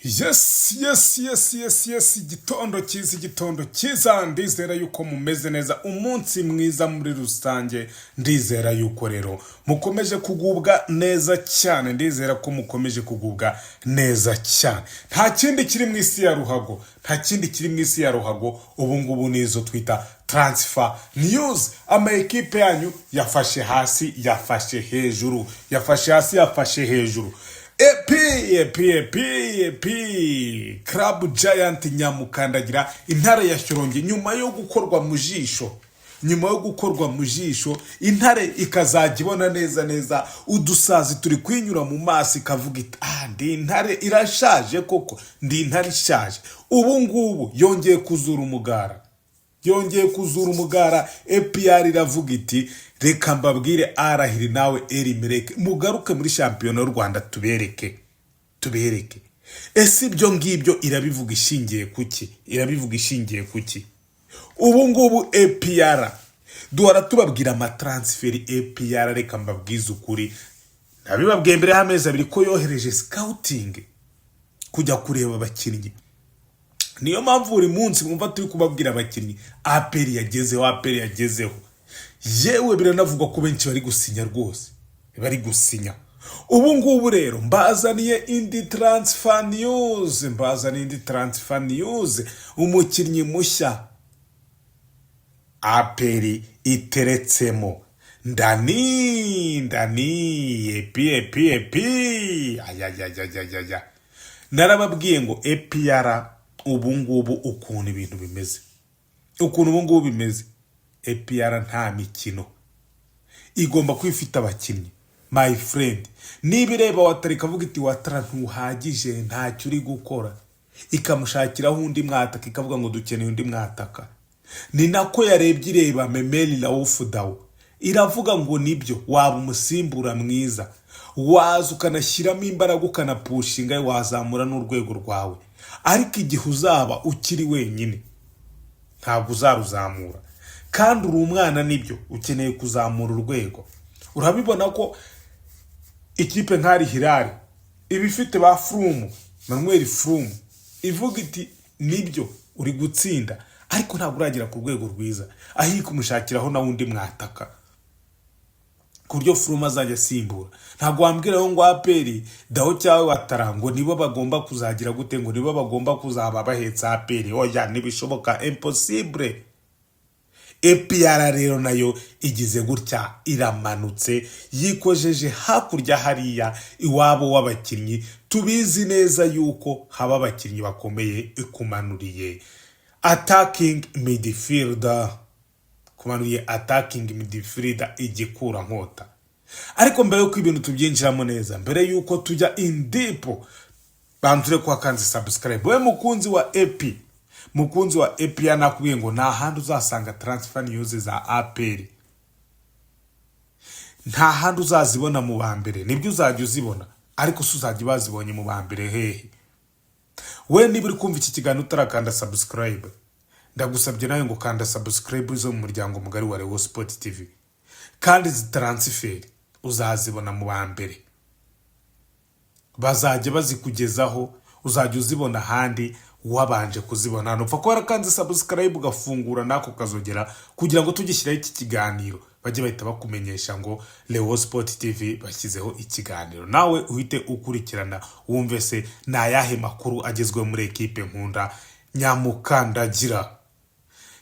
Yes, igitondo cyiza, igitondo cyiza. Ndizera yuko mumeze neza, umunsi mwiza muri rusange. Ndizera yuko rero mukomeje kugubwa neza cyane. Ndizera ko mukomeje kugubwa neza cyane. Nta kindi kiri mu isi ya ruhago, nta kindi kiri mu isi ya ruhago ubu ngubu, nizo twita transfer news. Ama ekipe yanyu yafashe hasi, yafashe hejuru, yafashe hasi, yafashe hejuru. Epi, epi, epi, epi, Club Giant Nyamukandagira, Intare ya Shyorongi, nyuma yo gukorwa mu jisho, nyuma yo gukorwa mu jisho, intare ikazajya ibona neza neza udusazi turi kwinyura mu maso, ikavuga iti: "Ah, ndi intare irashaje koko, ndi intare ishaje." Ubu ngubu yongeye kuzura umugara, yongeye kuzura umugara. APR iravuga iti: "Reka mbabwire, Al Ahly nawe Al Merreikh, mugaruke muri shampiyona y'u Rwanda tubereke, tubereke." Ese ibyo ngibyo irabivuga ishingiye kuki? Irabivuga ishingiye kuki? Ubu ngubu APR, duhora tubabwira ama transfer. APR, reka mbabwize ukuri, nabibabwiye mbere y'amezi 2 ko yohereje scouting kujya kureba abakinnyi. Niyo mpamvu buri munsi mwumva turi kubabwira abakinnyi APR yagezeho, APR yagezeho. Yewe, biranavugwa ko benshi bari gusinya rwose, bari gusinya. Ubu ngubu rero mbazaniye indi transfer news, mbazaniye indi transfer news. Umukinnyi mushya APR iteretsemo ndani ndani, epi, epi, epi, ayayayayaya. Narababwiye ngo APR ubu ngubu ukuntu ibintu bimeze, ukuntu ubu ngubu bimeze, APR nta mikino, igomba kuba ifite abakinnyi. My friend, niba ireba Ouattara ikavuga iti: "Ouattara ntuhagije, ntacyo uri gukora," ikamushakiraho undi mwataka, ikavuga ngo: "Dukeneye undi mwataka." Ni nako yarebye, ireba Memel Raouf Dao, iravuga ngo: "Nibyo, waba umusimbura mwiza, waza ukanashyiramo imbaraga, ukanapushinga, wazamura n'urwego rwawe, ariko igihe uzaba ukiri wenyine ntabwo uzaruzamura, kandi uri umwana, nibyo, ukeneye kuzamura urwego." Urabibona ko ikipe nka Al Hilal iba ifite ba Froome, Manuel Froome, ivuga iti: "Nibyo, uri gutsinda, ariko ntabwo uragera ku rwego rwiza," aho iri kumushakiraho nawe undi mwataka ku buryo Froome azajya asimbura. Ntabwo wambwiraho ngo APR, Dao cyangwa Ouattara, ngo nibo bagomba kuzagira gute, ngo nibo bagomba kuzaba bahetse APR. Oya, ntibishoboka, impossible. APR rero nayo igize gutya, iramanutse, yikojeje hakurya hariya iwabo w'abakinnyi. Tubizi neza yuko haba abakinnyi bakomeye. Ikumanuriye attacking midfielder, kumanuriye attacking midfielder, igikura nkota. Ariko mbere y'uko ibintu tubyinjiramo neza, mbere y'uko tujya in deep, banture kwa kanze subscribe. We mukunzi wa AP, mukunzi wa AP, yanakubwiye ngo nta handi uzasanga transfer news za APR, nta handi uzazibona mu ba mbere. Nibyo, uzajya uzibona, ariko si uzajya bazibonye mu ba mbere hehe? We niba uri kumva iki kiganiro utarakanda subscribe, ndagusabye nawe ngo kanda subscribe zo mu muryango mugari wa Leo Sport TV. Kandi izi transfer uzazibona mu ba mbere, bazajya bazikugezaho, uzajya uzibona ahandi wabanje kuzibona hano. Upfa kuba warakanze subscribe, ugafungura n'ako kazogera, kugira ngo tugishyiraho iki kiganiro bajye bahita bakumenyesha ngo Leo Sport TV bashyizeho ikiganiro, nawe uhite ukurikirana, wumve se ni ayahe makuru agezweho muri ekipe nkunda Nyamukandagira.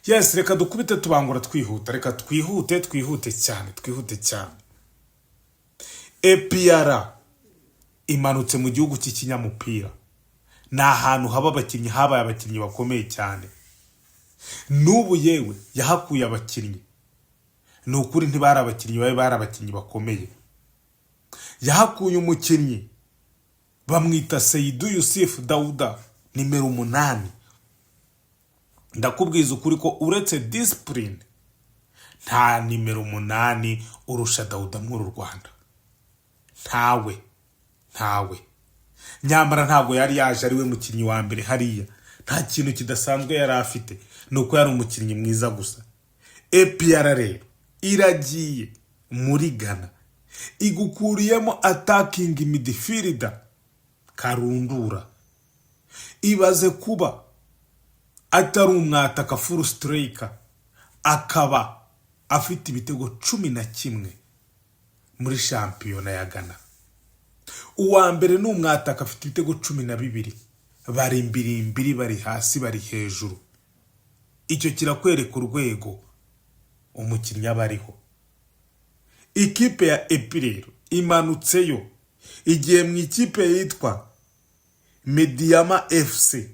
Yes, reka dukubite tubangura, twihuta, reka twihute, twihute cyane, twihute cyane. APR imanutse mu gihugu cy'ikinyamupira, ni ahantu haba abakinnyi, habaye abakinnyi bakomeye cyane. N'ubu yewe yahakuye abakinnyi, ni ukuri ntibari abakinnyi babe, bari abakinnyi bakomeye. Yahakuye umukinnyi bamwita Seidu Yussif Dauda, nimero 8. Ndakubwiza ukuri ko uretse discipline, nta nimero 8 urusha Dauda muri uru Rwanda, ntawe, ntawe. Nyamara ntabwo yari yaje ari we mukinnyi wa mbere hariya, nta kintu kidasanzwe yari afite, ni uko yari umukinnyi mwiza gusa. APR rero iragiye muri Ghana, igukuriyemo attacking midfielder karundura. Ibaze kuba atari umwataka full striker, akaba afite ibitego 11 muri shampiyona ya Ghana. Uwa mbere ni umwataka, afite ibitego 12. Bari imbirimbiri, bari hasi, bari hejuru. Icyo kirakwereka urwego umukinnyi aba ariho. Ikipe ya APR rero imanutseyo, igiye mu ikipe yitwa Medeama FC,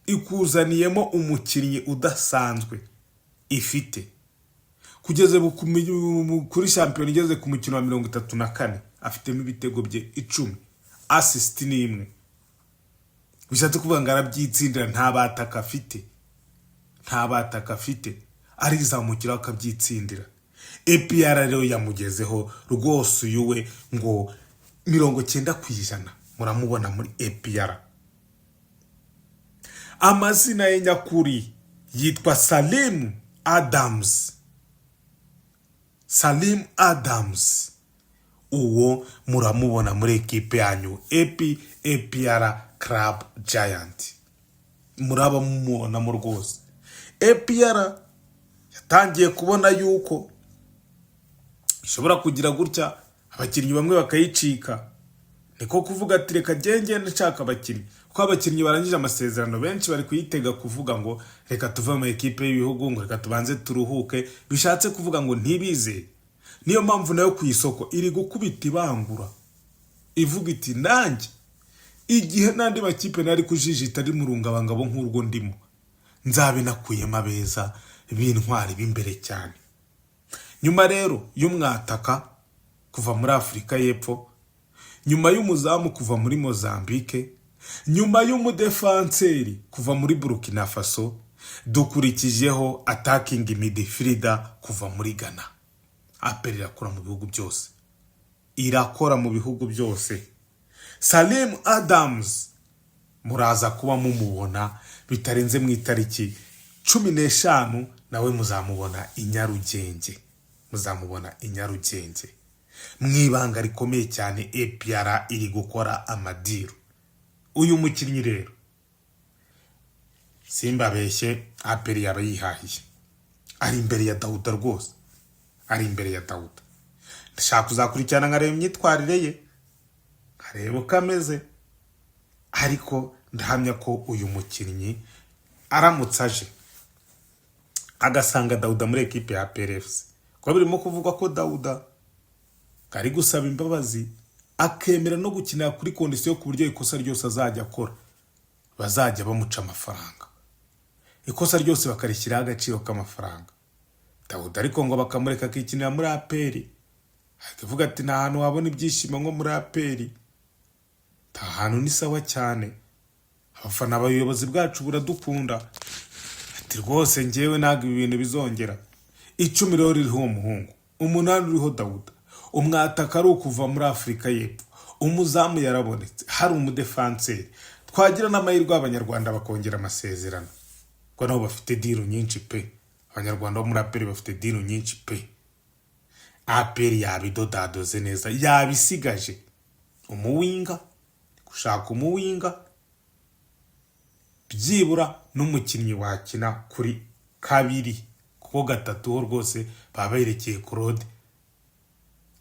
ikuzaniyemo umukinnyi udasanzwe ifite. Kugeza kuri shampiyona igeze ku mukino wa 34, afitemo ibitego bye 10, assist ni imwe. Bishatse kuvuga ngo arabyitsindira, nta bataka afite, nta bataka afite, arizamukiraho akabyitsindira. APR rero yamugezeho rwose. Uyu we ngo 90% muramubona muri APR. Amazina ye nyakuri yitwa Salim Adams. Salim Adams, uwo muramubona muri ekipe yanyu APR Club Giant, muraba mumubonamo rwose. APR yatangiye kubona yuko ishobora kugira gutya abakinnyi bamwe bakayicika, niko kuvuga ati: "Reka ngende nshaka abakinnyi," kuko abakinnyi barangije amasezerano benshi bari kuyitega kuvuga ngo reka tuve mu ekipe y'ibihugu, ngo reka tubanze turuhuke. Bishatse kuvuga ngo ntibizeye. Niyo mpamvu nayo ku isoko iri gukubita ibangura, ivuga iti: "Nanjye igihe n'andi makipe nari kujijita ari mu rungabangabo nk'urwo ndimo, nzabe nakuyemo abeza b'intwari b'imbere cyane." Nyuma rero y'umwataka kuva muri Afurika y'Epfo, nyuma y'umuzamu kuva muri Mozambique, nyuma y'umudefanseri kuva muri Burkina Faso, dukurikijeho attacking midfielder kuva muri Ghana. APR irakora mu bihugu byose, irakora mu bihugu byose. Salim Adams muraza kuba mumubona bitarenze mu itariki 15, nawe muzamubona i Nyarugenge, muzamubona i Nyarugenge. Mu ibanga rikomeye cyane APR iri gukora amadeal. Uyu mukinnyi rero, simbabeshye, APR yaba yihahiye. Ari imbere ya Dawuda rwose, ari imbere ya Dawuda. Ndashaka kuzakurikirana nkareba imyitwarire ye, nkareba uko ameze, ariko ndahamya ko uyu mukinnyi aramutse aje agasanga Dawuda muri ekipe ya APR FC, kuko birimo kuvugwa ko Dawuda ari gusaba imbabazi, akemera no gukinira kuri condition, ku buryo ikosa ryose azajya akora bazajya bamuca amafaranga, ikosa ryose bakarishyiraho agaciro k'amafaranga. Dawuda ariko ngo bakamureka akikinira muri APR, akavuga ati: "Nta hantu wabona ibyishimo nko muri APR, nta hantu, ni sawa cyane, abafana, abayobozi bwacu buradukunda." Ati: "Rwose ngewe ntabwo ibi bintu bizongera." 10 rero ririho uwo muhungu, 8 uriho Dawuda, umwataka ari ukuva muri Afurika y'Epfo, umuzamu yarabonetse, hari umudefanseri. Twagira n'amahirwe abanyarwanda bakongera amasezerano, kuko nabo bafite deal nyinshi pe. Abanyarwanda bo muri APR bafite deal nyinshi pe. APR yabidodadoze neza, yabisigaje umuwinger, gushaka umuwinger byibura n'umukinnyi wakina kuri kabiri, kuko gatatu ho rwose baba berekeye Claude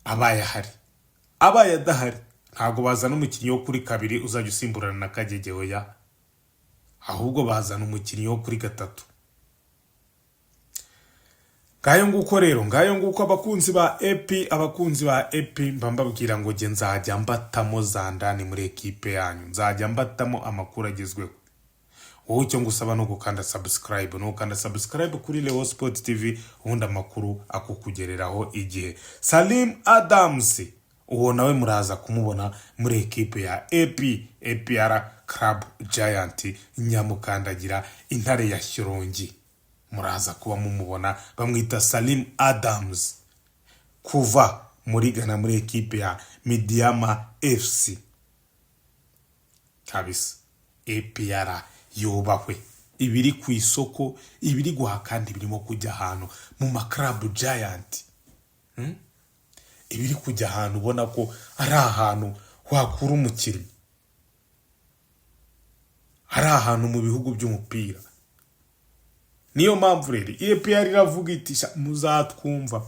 abaye ahari. Abaye adahari, ntabwo bazana umukinnyi wo kuri kabiri uzajya usimburana na Kagege, oya, ahubwo bazana umukinnyi wo kuri gatatu. Ngayo nguko rero, ngayo nguko. Abakunzi ba APR, abakunzi ba APR, mba mbabwira ngo jye nzajya mbatamo za ndani muri ekipe yanyu, nzajya mbatamo amakuru agezweho. Wowe icyo ngusaba ni ugukanda subscribe, ni ugukanda subscribe kuri Leo Sport TV, ubundi amakuru akukugereraho igihe. Salim Adams, uwo nawe muraza kumubona muri ekipe ya AP, APR Club Giant, nyamukandagira intare ya Shyorongi, muraza kuba mumubona. Bamwita Salim Adams kuva muri Ghana, muri ekipe ya Medeama FC. Kabisa APR yubahwe. Ibiri ku isoko, ibiri guha kandi birimo kujya ahantu mu maclub giant, ibiri kujya ahantu ubona ko ari ahantu wakura umukinnyi. Ari ahantu mu bihugu by'umupira. Niyo mpamvu rero APR iravuga iti: "Sha, muzatwumva,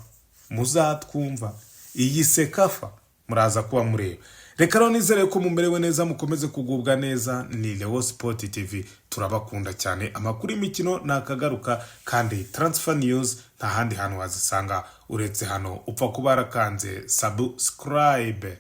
muzatwumva, iyi CECAFA muraza kuba mureba." Reka rero nizere ko mumerewe neza, mukomeze kugubwa neza. Ni Leo Sport TV, turabakunda cyane. Amakuru y'imikino ni akagaruka, kandi transfer news nta handi hantu wazisanga uretse hano. Upfa kuba warakanze subscribe.